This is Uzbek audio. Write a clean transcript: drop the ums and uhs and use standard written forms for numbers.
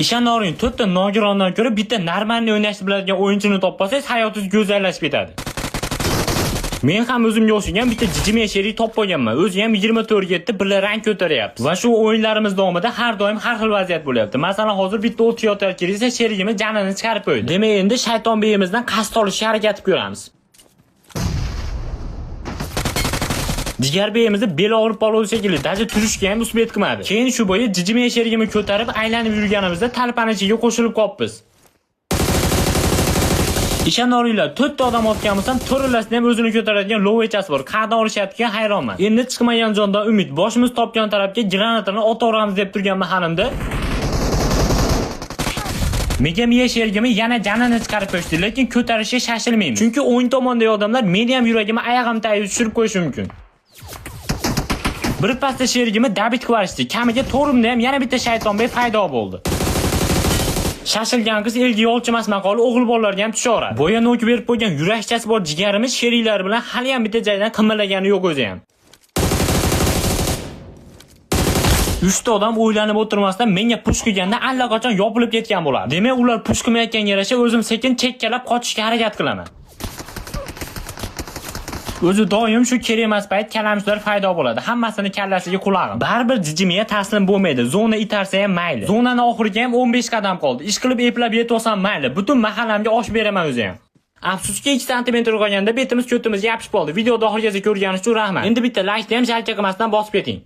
Ishonavering, to'rtta nogirondan ko'ra bitta нормальный o'ynashni biladigan o'yinchini topib olsangiz, hayotingiz go'zallashib ketadi. Men ham o'zimga o'xshagan bitta jijime sherik topib olganman. O'zi ham 24 ga yetdi, birla rang ko'taryapti. Va shu o'yinlarimiz davomida har doim har xil vaziyat bo'lyapti. Masalan, hozir bitta o't yotayotgan sherigimiz janini chiqarib qo'ydi. Demak, endi shayton beyimizdan qasd olishga harakat qilib ko'ramiz. Jigar beyimizni beli og'rib qoldi shekilli, даже turishga ham успеть qilmadi. Keyin shu bo'yi jijime sherigimni ko'tarib aylanib yurganimizda talpanichiga qo'shilib qolibmiz. Ishonaveringlar, to'rtta odam otgan bo'lsam, to'rtalasini ham o'zini ko'taradigan lovechasi bor. Qayerdan olishyaptigan hayronman. Endi chiqmagan jondan umid. Boshimiz topgan tarafga granatani otaveramiz deb turgan mahalimda Mega miya sherigimi yana janini chiqarib qo'yishdi, lekin ko'tarishga shoshilmaymiz. Chunki o'ng tomondagi odamlar meni ham yuragimni oyog'im tagiga tushirib qo'yishi mumkin. Bir pasda sherigimni добить qilib yuborishdi. Kamiga to'rimda ham yana bitta shaytonbey paydo bo'ldi. Shashilgan qiz elga yolchimas maqoli o'g'il bolalarga ham tushaveradi. Boya nok berib qo'ygan yurakchasi bor jigarimiz sheriklari bilan hali ham bitta joydan qimillagani yo'q o'zi ham. Uchta odam o'ylanib o'tirmasdan menga push qilganda allaqachon yopilib ketgan bo'ladi. Demak, ular push qilmayotganga yarasha o'zim sekin chekkalab qochishga harakat qilaman. O'zi doim shu kerak emas payt kalamishlar paydo bo'ladi. Hammasini kallasiga qulog'im. Baribir jijimiya taslim bo'lmaydi. Zona itarsa ham mayli. Zonani oxiriga ham 15 qadam qoldi. Ish qilib eplab yetib olsam mayli. Butun mahallamga osh beraman o'zi ham. Afsuski 2 sm qolganda betimiz ko'timizga yopishib qoldi. Videoni oxirigacha ko'rganingiz uchun rahmat. Endi bitta like ham жалко qilmasdan bosib keting.